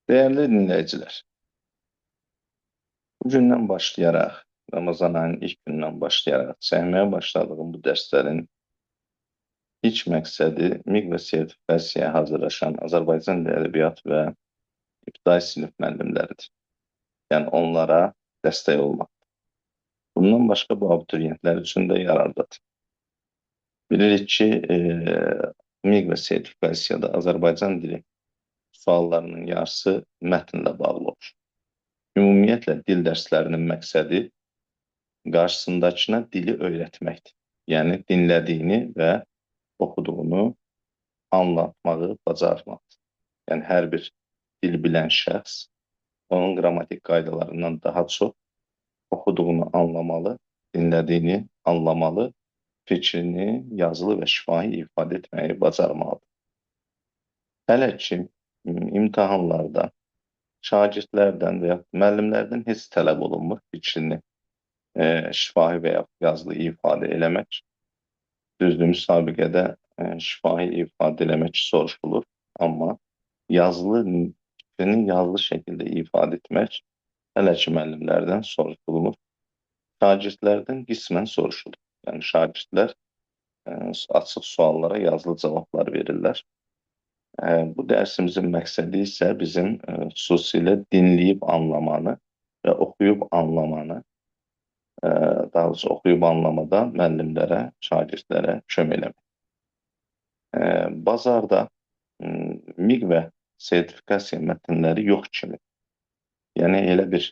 Dəyərli dinləyicilər, bugündən başlayaraq, Ramazan ayının ilk gündən başlayaraq çəkməyə başladığım bu dərslərin ilk məqsədi MİQ və sertifikasiyaya hazırlaşan Azərbaycan Dili Ədəbiyyat və ibtidai sinif müəllimləridir. Yəni onlara dəstək olmaq. Bundan başqa bu abituriyentlər üçün də yararlıdır. Bilirik ki, MİQ və sertifikasiyada Azərbaycan dili suallarının yarısı mətnlə bağlı olur. Ümumiyyətlə, dil dərslərinin məqsədi qarşısındakına dili öyrətməkdir. Yəni, dinlədiyini və oxuduğunu anlatmağı bacarmaqdır. Yəni, hər bir dil bilən şəxs onun qrammatik qaydalarından daha çox oxuduğunu anlamalı, dinlədiyini anlamalı, fikrini yazılı və şifahi ifadə etməyi bacarmalıdır. Hələ ki, imtahanlarda şagirdlərdən və ya müəllimlərdən heç tələb olunmur fikrini şifahi və ya yazılı ifadə eləmək. Düzdür, müsabiqədə şifahi ifadə eləmək soruşulur, amma yazılı fikrini yazılı şəkildə ifadə etmək hələ ki müəllimlərdən soruşulmur. Şagirdlərdən qismən soruşulur. Yəni şagirdlər açıq suallara yazılı cavablar verirlər. Bu dərsimizin məqsədi isə bizim xüsusilə dinləyib anlamanı və oxuyub anlamanı, daha doğrusu oxuyub anlamada müəllimlərə, şagirdlərə kömək eləmək. Bazarda MİQ və sertifikasiya mətnləri yox kimi. Yəni elə bir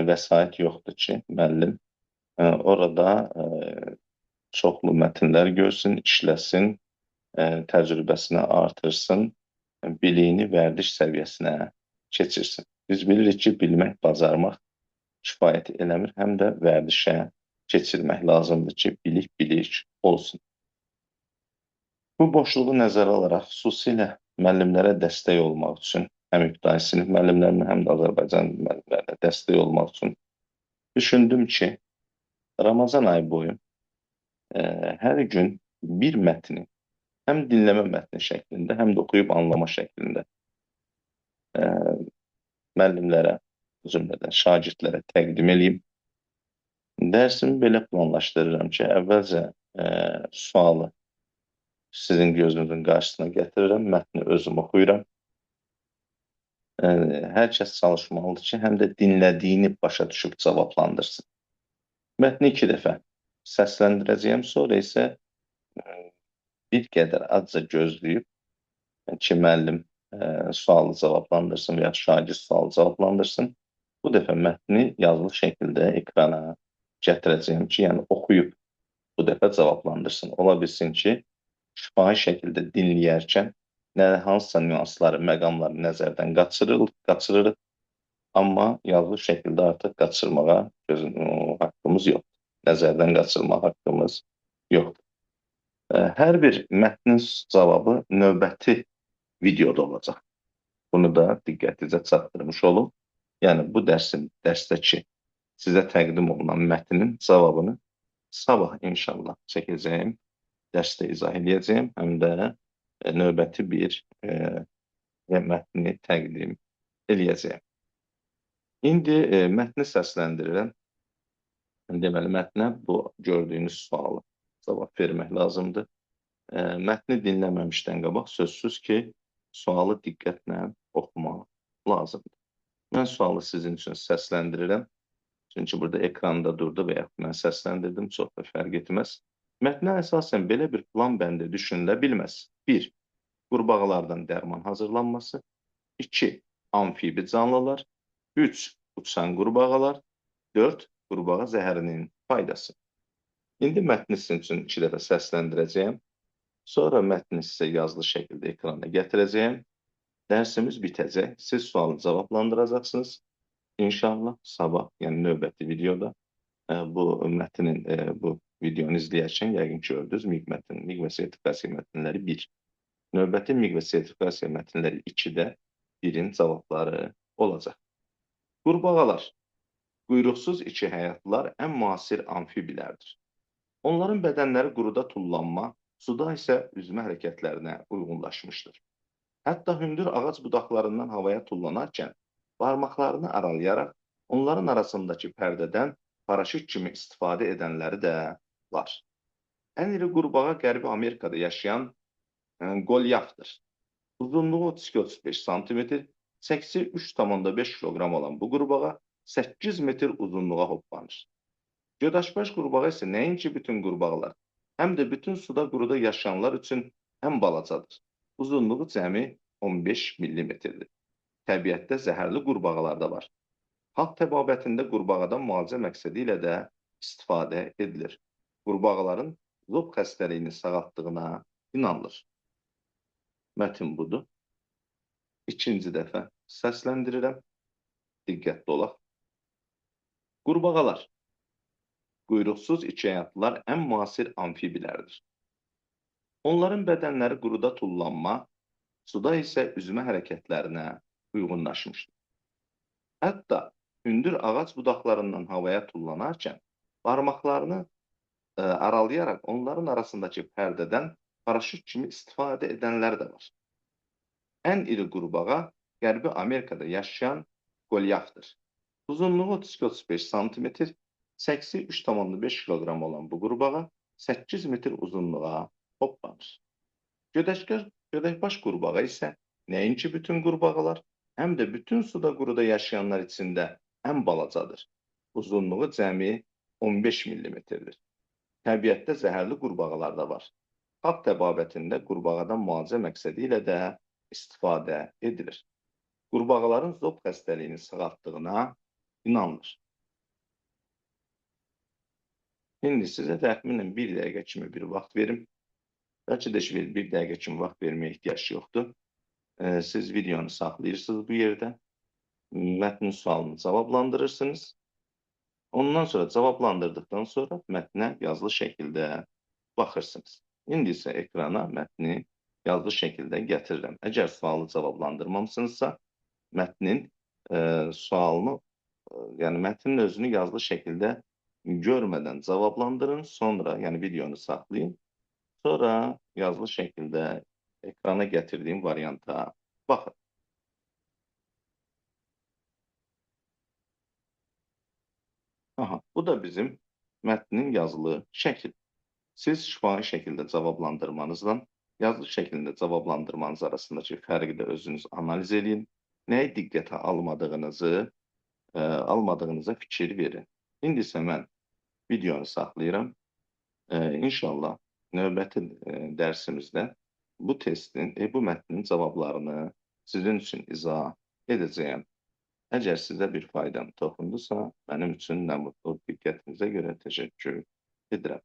vəsait yoxdur ki, müəllim orada çoxlu mətnlər görsün, işləsin, təcrübəsini artırsın, biliyini vərdiş səviyyəsinə keçirsin. Biz bilirik ki, bilmək, bacarmaq kifayət eləmir, həm də vərdişə keçirmək lazımdır ki, bilik bilik olsun. Bu boşluğu nəzərə alaraq, xüsusilə müəllimlərə dəstək olmaq üçün, həm ibtidai sinif müəllimlərinə, həm də Azərbaycan müəllimlərinə dəstək olmaq üçün düşündüm ki, Ramazan ayı boyu hər gün bir mətni, həm dinləmə mətni şəklində, həm də oxuyub anlama şəklində müəllimlərə, cümlədən şagirdlərə təqdim eləyim. Dərsimi belə planlaşdırıram ki, əvvəlcə sualı sizin gözünüzün qarşısına gətirirəm, mətni özüm oxuyuram. Hər kəs çalışmalıdır ki, həm də dinlədiyini başa düşüb cavablandırsın. Mətni iki dəfə səsləndirəcəyəm, sonra isə bir qədər azca gözləyib ki, müəllim sualı cavablandırsın və ya şagird sualı cavablandırsın. Bu dəfə mətni yazılı şəkildə ekrana gətirəcəyəm ki, yəni oxuyub bu dəfə cavablandırsın. Ola bilsin ki, şifahi şəkildə dinləyərkən nə hansısa nüansları, məqamları nəzərdən qaçırırıq. Amma yazılı şəkildə artıq qaçırmağa haqqımız yoxdur. Nəzərdən qaçırmaq haqqımız yoxdur. Hər bir mətnin cavabı növbəti videoda olacaq. Bunu da diqqətinizə çatdırmış olum. Yəni bu dərsin, dərsdəki sizə təqdim olunan mətnin cavabını sabah inşallah çəkəcəyim, dərsdə izah eləyəcəyim, həm də növbəti bir mətni təqdim eləyəcəyim. İndi mətni səsləndirirəm. Deməli, mətnə bu gördüyünüz sualı cavab vermək lazımdır. Mətni dinləməmişdən qabaq sözsüz ki, sualı diqqətlə oxumaq lazımdır. Mən sualı sizin üçün səsləndirirəm. Çünki burada ekranda durdu və yaxud mən səsləndirdim, çox da fərq etməz. Mətnə əsasən belə bir plan bəndi düşünülə bilməz. 1. Qurbağalardan dərman hazırlanması. 2. Amfibi canlılar. 3. Uçan qurbağalar. 4. Qurbağa zəhərinin faydası. İndi mətni sizin üçün iki dəfə səsləndirəcəyəm. Sonra mətni sizə yazılı şəkildə ekrana gətirəcəyəm. Dərsimiz bitəcək. Siz sualı cavablandıracaqsınız. İnşallah sabah, yəni növbəti videoda bu mətnin, bu videonu izləyərkən yəqin ki gördünüz MİQ mətni, MİQ və sertifikasiya mətnləri 1. Növbəti MİQ və sertifikasiya mətnləri 2-də 1-in cavabları olacaq. Qurbağalar, quyruqsuz içi həyatlılar ən müasir amfibilərdir. Onların bədənləri quruda tullanma, suda isə üzmə hərəkətlərinə uyğunlaşmışdır. Hətta hündür ağac budaqlarından havaya tullanarkən barmaqlarını aralayaraq onların arasındakı pərdədən paraşüt kimi istifadə edənləri də var. Ən iri qurbağa Qərbi Amerikada yaşayan qolyafdır. Uzunluğu 32-35 sm, çəkisi 3,5 kiloqram olan bu qurbağa 8 metr uzunluğa hoppanır. Gödaşbaş qurbağa isə nəinki bütün qurbağalar, həm də bütün suda quruda yaşayanlar üçün ən balacadır. Uzunluğu cəmi 15 millimetrdir. Təbiətdə zəhərli qurbağalar da var. Xalq təbabətində qurbağadan müalicə məqsədi ilə də istifadə edilir. Qurbağaların zob xəstəliyini sağaltdığına inanılır. Mətn budur. İkinci dəfə səsləndirirəm. Diqqətli olaq. Qurbağalar. Quyruqsuz iki ayaqlılar ən müasir amfibilərdir. Onların bədənləri quruda tullanma, suda isə üzmə hərəkətlərinə uyğunlaşmışdır. Hətta hündür ağac budaqlarından havaya tullanarkən barmaqlarını aralayaraq onların arasındakı pərdədən paraşüt kimi istifadə edənlər də var. Ən iri qurbağa Qərbi Amerikada yaşayan qolyafdır. Uzunluğu 32-35 sm, çəkisi 3,5 kiloqram olan bu qurbağa 8 metr uzunluğa hoppanır. Gödəkbaş qurbağa isə nəinki bütün qurbağalar, həm də bütün suda quruda yaşayanlar içində ən balacadır. Uzunluğu cəmi 15 millimetrdir. Təbiətdə zəhərli qurbağalar da var. Xalq təbabətində qurbağadan müalicə məqsədi ilə də istifadə edilir. Qurbağaların zob xəstəliyini sağaltdığına inanılır. İndi sizə təxminən bir dəqiqə kimi bir vaxt verim. Bəlkə də bir dəqiqə kimi vaxt verməyə ehtiyac yoxdur. Siz videonu saxlayırsınız bu yerdə. Mətnin sualını cavablandırırsınız. Ondan sonra cavablandırdıqdan sonra mətnə yazılı şəkildə baxırsınız. İndi isə ekrana mətni yazılı şəkildə gətirirəm. Əgər sualı cavablandırmamısınızsa, mətnin sualını, yəni mətnin özünü yazılı şəkildə görmədən cavablandırın. Sonra, yəni videonu saxlayın. Sonra yazılı şəkildə ekrana gətirdiyim varianta baxın. Aha, bu da bizim mətnin yazılı şəkil. Siz şifahi şəkildə cavablandırmanızla yazılı şəkildə cavablandırmanız arasındakı fərqi də özünüz analiz eləyin. Nəyi diqqətə almadığınıza fikir verin. İndi isə mən videonu saxlayıram. İnşallah növbəti dərsimizdə bu testin, bu mətnin cavablarını sizin üçün izah edəcəyəm. Əgər sizə bir faydam toxundusa, mənim üçün nə mutlu. Diqqətinizə görə təşəkkür edirəm.